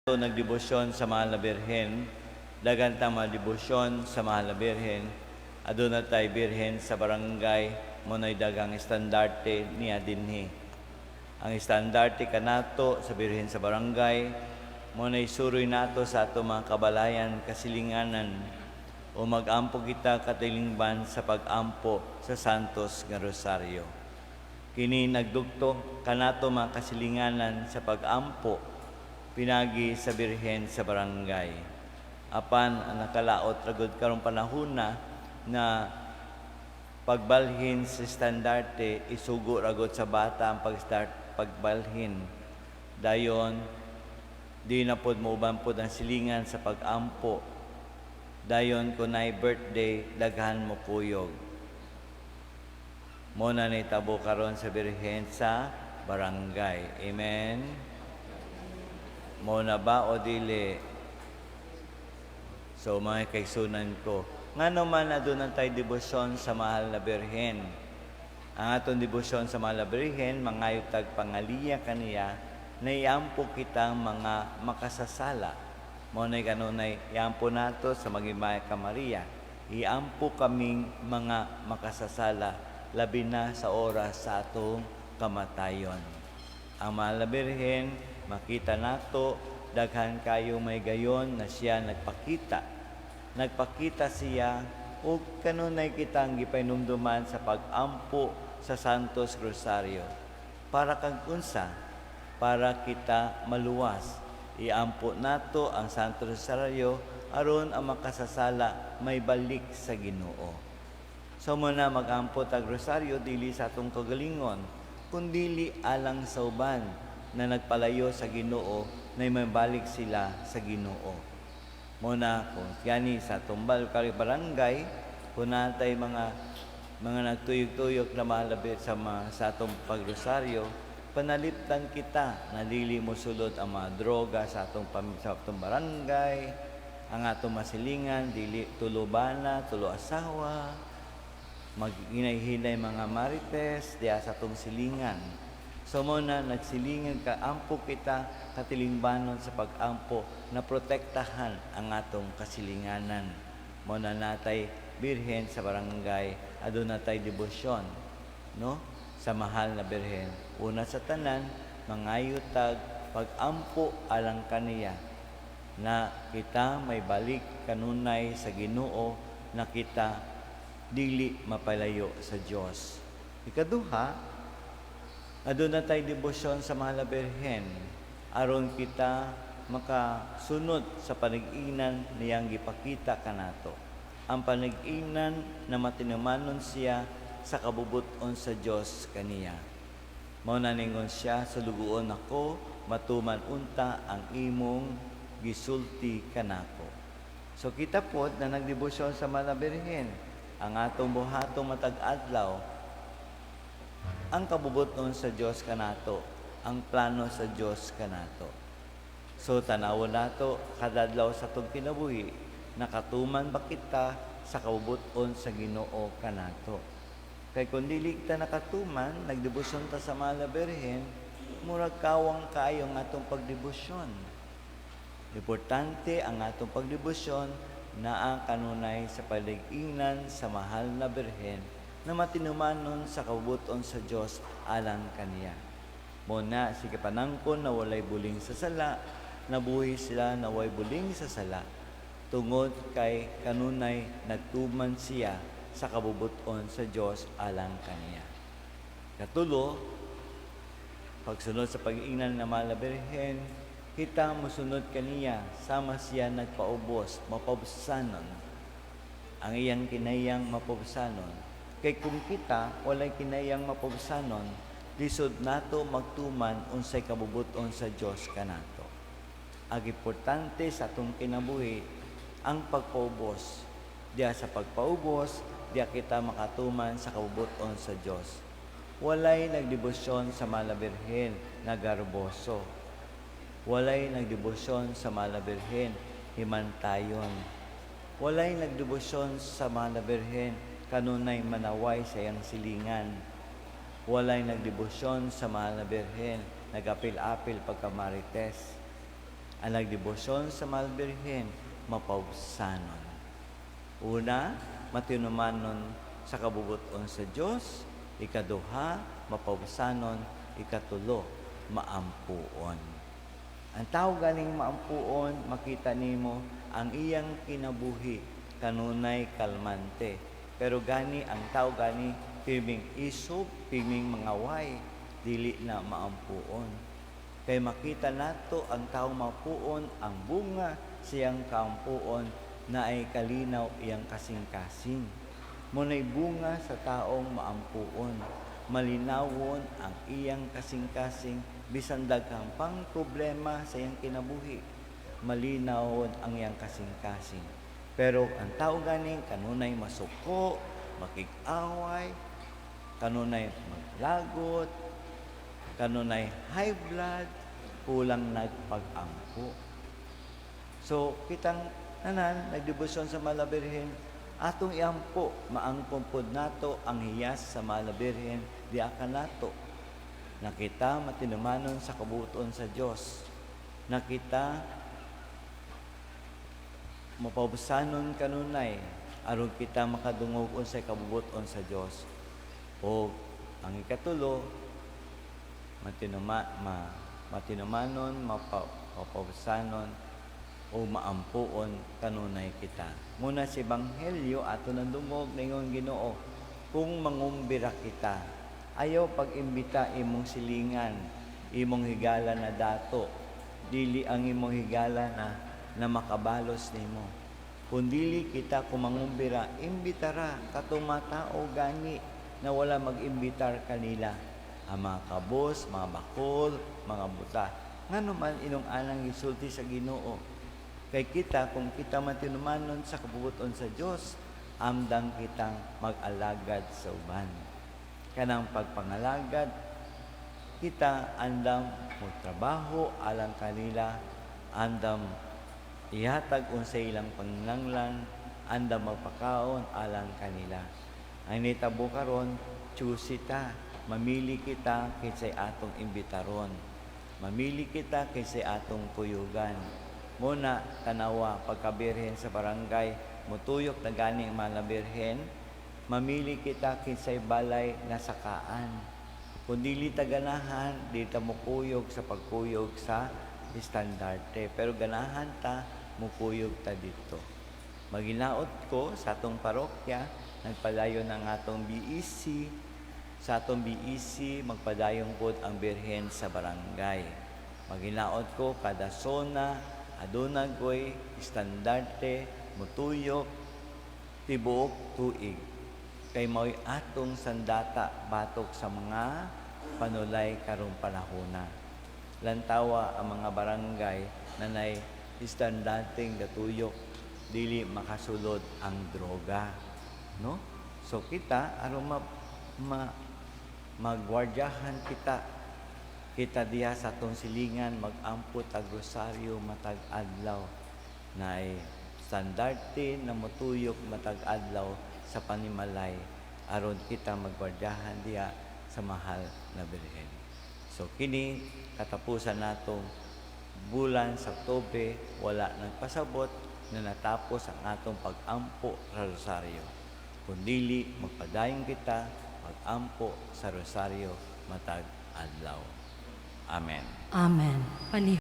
Nagdebosyon sa Mahal na Birhen, daghan ta mga debosyon sa Mahal na Birhen, aduna tay Birhen sa barangay, mao nay daghang estandarte niya dinhi. Ang estandarte kanato sa Birhen sa barangay, mao nay suroy nato sa ato mga kabalayan, kasilinganan, o mag-ampo kita katilingban sa pag-ampo sa Santos nga Rosario. Kini nagdugto kanato mga kasilinganan sa pag-ampo pinagi sa Birhen sa barangay. Apan ang nakalaot ra gud karong panahona na pagbalhin sa estandarte, isugo ra gud sa bata ang pag-start pagbalhin. Dayon di na pod mouban pod ang silingan sa pag-ampo. Dayon kung naay birthday, daghan mo kuyog. Mao na nitabo karon sa Birhen sa barangay. Amen. Mao na ba o dili? So, mga kaigsuonan ko, ngano man aduna tay debosyon sa Mahal na Birhen? Ang atong debosyon sa Mahal na Birhen, mangayo tag pangaliya kaniya na iampo kitang mga makasasala. Mao na kanunay iampo nato sa Magimaya ka Maria. Iampo kaming mga makasasala, labi na sa oras sa atong kamatayon. Ang Mahal na Birhen, makita nato, daghan kayo may gayon na siya nagpakita. Nagpakita siya ug kanunay kitang gipahinumduman sa pag-ampo sa Santos Rosario. Para kag unsa? Para kita maluwas. Iampo nato ang Santo Rosario aron ang makasasala may balik sa Ginoo. So mao na mag-ampo tag rosaryo dili sa atong kagalingon, kundili alang sa uban na nagpalayo sa Ginoo na mabalik sila sa Ginoo. Mao na kung gani sa tumbal kari barangay, kung natay mga nagtuyok-tuyok na mahalabit sa mga, sa atong pagrosaryo, panaliptan kita na dili mo sulod ang mga droga sa atong barangay, ang atong masilingan, dili tulo bana, tulo asawa, maghinay-hinay mga marites diya sa atong silingan. So mao na nagsilingan ka, ampo kita katilingbanon sa pag-ampo na protektahan ang atong kasilinganan. Mao na natay Birhen sa barangay, aduna tay debosyon, no? Sa Mahal na Birhen. Una sa tanan, mangayo tag pag-ampo alang kaniya na kita may balik kanunay sa Ginoo, na kita dili mapalayo sa Dios. Ikaduha, aduna tay debosyon sa Mahal na Birhen aron kita makasunod sa panag-ingnan niyang gipakita kanato. Ang panag-ingnan na matinumanon siya sa kabubuton sa Dios kaniya. Mao na ningon siya, "Sulugoon ako, matuman unta ang imong gisulti kanako." So kita pod na nagdebosyon sa Mahal na Birhen, ang atong buhatong matag adlaw, ang kabubuton sa Dios kanato, ang plano sa Dios kanato. So tanawon nato kada adlaw sa atong kinabuhi, nakatuman ba kita sa kabubuton sa Ginoo kanato? Kay kung dili kita nakatuman, nagdebosyon ta sa Mahal na Birhen, murag kawang kaayo ang atong pagdebosyon. Importante ang atong pagdebosyon naa kanunay sa palig-ingnan sa Mahal na Birhen na matinumanon sa kabubuton sa Dios alang kaniya. Mao na si kapanangkon na walay buling sa sala, nabuhi sila na walay buling sa sala, tungod kay kanunay nagtuman siya sa kabubuton sa Dios alang kaniya. Katulo, pagsunod sa pag-iingnan ng Mahal na Birhen, kita mosunod kaniya sama siya nagpaubos, mapaubsanon. Ang iyang kinahiyang mapaubsanon. Kay kung kita walay kinahiyang mapaubsanon, lisod nato magtuman unsay kabubuton sa Dios kanato. Ang importante sa atong kinabuhi ang pagpaubos. Diya sa pagpaubos, diya kita makatuman sa kabubuton sa Dios. Walay nagdebosyon sa Mahal na Birhen na garboso. Walay nagdebosyon sa Mahal na Birhen himantayon. Walay nagdebosyon sa Mahal na Birhen kanunay manaway sa iyang silingan. Walay nagdebosyon sa Mahal na Birhen nagapil-apil pagkamarites. Ang nagdebosyon sa Mahal Birhen, mapaubsanon. Una, matinumanon sa kabubuton sa Dios. Ikaduha, mapaubsanon. Ikatulo, maampuon. Ang tao ganing maampuon, makita nimo ang iyang kinabuhi kanunay kalmante. Pero gani ang tao gani pirming isob, pirming mangaway, dili na maampuon. Kay makita nato ang tao maampuon, ang bunga siyang kaampuon na ay kalinaw iyang kasing-kasing. Muna'y bunga sa taong maampuon. Malinawon ang iyang kasing-kasing bisan daghang pang problema sa iyang kinabuhi. Malinawon ang iyang kasing-kasing. Pero ang tao ganing kanunay masuko, makig-away, kanunay maglagot, kanunay high blood, kulang nagpag-ampo. So, kitang tanan, nagdebosyon sa Mahal na Birhen, atong iampo, maangkon pod nato ang hiyas sa Mahal na Birhen, diha kanato. Na kita matinumanon sa kabubuton sa Dios. Na kita mapaubsanon kanunay aron kita makadungog unsay kabubuton sa Dios. O ang ikatulo, matinumanon, mapaubsanon o maampuon kanunay kita. Muna sa Ebanghelyo ato nang dungog, ningon Ginoo, kung mangumbira kita, ayaw pag-imbita imong silingan, imong higala na dato, dili ang imong higala na makabalos nimo. Kung dili kita kung mangumbira, imbitara katong mga tao gani na wala mag-imbitar kanila. Ang mga kabos, mga bakol, mga buta. Ngano man inong anang gisulti sa Ginoo? Kay kita, kung kita matinumanon sa kabubuton sa Dios, amdang kitang mag-alagad sa uban. Kanang pagpangalagad, kita andam mo trabaho alang kanila, andam ihatag unsay ilang panginahanglan, andam magpakaon alang kanila. Ang nitabo karon, choosy ta, mamili kita kinsay atong imbitaron. Mamili kita kinsay atong kuyugan. Muna tanawa pagkabirhen sa barangay, mutuyok na gani ang mga birhen, mamili kita kinsay balay na sakaan. Kung dili ta ganahan, di ta mukuyog sa pagkuyog sa estandarte. Pero ganahan ta, mukuyog ta dito. Maginaot ko sa atong parokya, nagpadayon ang atong BEC. Sa atong BEC, magpadayon pod ang birhen sa barangay. Maginaot ko kada zona, aduna ko'y estandarte, mutuyok, tibuok tuig. Kay mao'y atong sandata batok sa mga panulay karong panahona. Lantawa ang mga barangay na nay estandarteng gatuyok dili makasulod ang droga, no? So kita aron ma magwardyahan kita kita diha sa atong silingan, mag-ampo tag rosaryo matag adlaw, na estandarte na motuyok matag adlaw sa panimalay aron kita magwardyahan diha sa Mahal na Birhen. So kini katapusan natong bulan sa Oktubre, wala nagpasabot na natapos ang atong pag-ampo sa rosaryo. Kung dili, magpadayon kita mag-ampo sa rosaryo matag adlaw. Amen. Amen. Palihog.